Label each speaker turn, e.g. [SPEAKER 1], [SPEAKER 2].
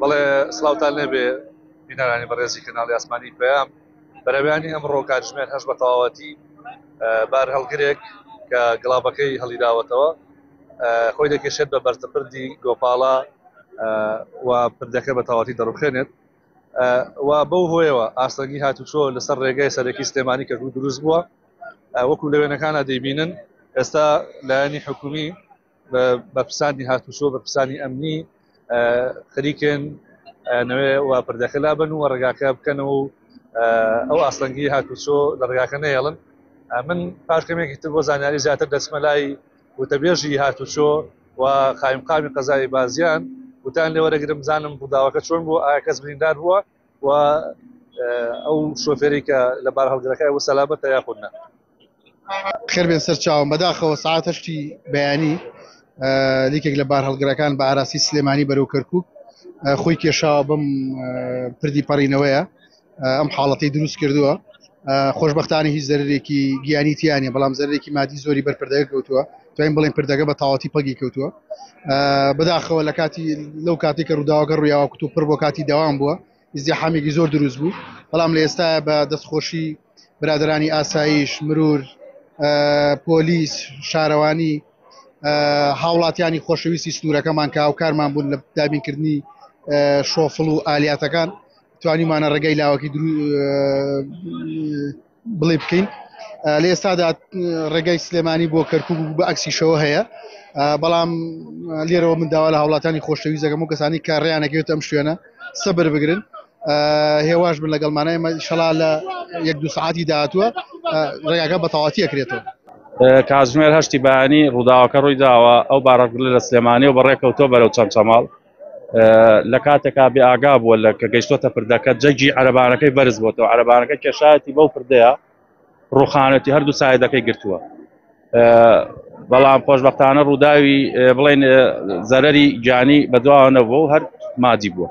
[SPEAKER 1] بەڵێ سڵاوتان لێبێ بینەرانی بەڕێزی کەناڵی ئاسمانی پەیام. بەرەبەیانی ئەمڕۆ کاتژمێر 8 بە تەواوەتی بار هەڵگرێک کە گڵابەکەی هەڵیداوەتەوە خۆی دەکێشێت بە بەرزەپردی گۆپاڵە و پردەکە بە تەواوەتی دەڕوخێنێت و بەو هۆیەوە ئاستەنگی هاتوچۆ لەسەر ڕێگای سەرەکی سلێمانی کەرکوک دروست بووە. وەکو لە وێنەکانە دەیبینن ئێستا لایەنی حکومی بەرپرسانی هاتوچۆ، بەرپرسانی ئەمنی خەریکن نەوێ و پردەکە لابن و ڕێگاکە بکەنەوە و ئەو ئاستەنگی هاتوچۆ لە ڕێگاکە نەیەڵن. من پاش کەمێکی تر بۆ زانیاری زیاتر دەچمە لای وتەبێژی هاتوچۆ و قایمقامی قەزای بازیان وتان لێوەرەگرم زانم ڕووداوەکە چۆن بوو، ئایا کەس بریندار بووە و ئەو شۆفێری کە لە بار هەڵگرەکە و سەلامەتە یاخود نا.
[SPEAKER 2] خێر بێن سەر چاوم. بەداخەوە سعات 8ی بەیانی لیکێک لە بار هەڵگرەکان بە ئاراسی سلێمانی بەرەو کەرکک خۆی کێشاوە بەم پردی پەڕینەوەیە، ئەم حاڵەتی دروست کردووە. خۆشببختانی هیچ زەرێکی گیانی تیانە، بەڵام زەرێکی مادی زۆری بەر پردەکە کەوتووە. توانین بڵێن پردەکە بە تەواوەتی پەگی کەوتووە. بەداخەوە لە کاتی لەو کاتی کە ڕووداوەکە ڕوویاوە کوتو پڕ بۆ کاتی دەوام بووە، ئیزدیحامێکی زۆر دروست بوو. بەڵام لە ئێستا بە دەستخۆشی برادرانی ئاسایش، مرور، پۆلیس، شارەوانی، هاوڵاتیانی خۆشەویستی سنوورەکەمان کە هاوکارمان بوون لە دابینکردنی شۆفڵ و ئالیاتەکان، توانیمانە ڕێگەی لاوەکی بڵێ بکەین. لە ئێستادا ڕێگای سلێمانی بۆ کەرکک و بە ئەکسیشەوە هەیە. بەڵام لێرەوە من داوا لە هاوڵاتانی خۆشەویست دەکەم و کەسانی کە ڕێیانەکەوێت ئەم شوێنە سەبر بگرن، هێواش بن لەگەڵمانە. ئێمە شەڵا لە یەک دوو سعاتی داهاتووە ڕێگاکە بە تەواتی ئەکرێتەوە.
[SPEAKER 3] کاتژمێر 8ی بەیانی ڕووداوەکە ڕووی داوە. ئەو بارهەڵگرە لە سلێمانی و بەڕێکەوتۆ بەرەو چەمچەماڵ، لە کاتێکا بێ ئاگا بووە لە کە گەیشتۆتە پردەکە جەگی عەرەبانەکەی بەرز بۆتەوە، عەرەبانەکە کێشایەتی بەو پردەیە ڕوخانەتی هەردوو سایدەکەی گرتووە. بەڵام خۆشببختانە ڕووداوی بڵێن زەرەری گیانی بەدواوە نەبووە و هەر مادی بووە.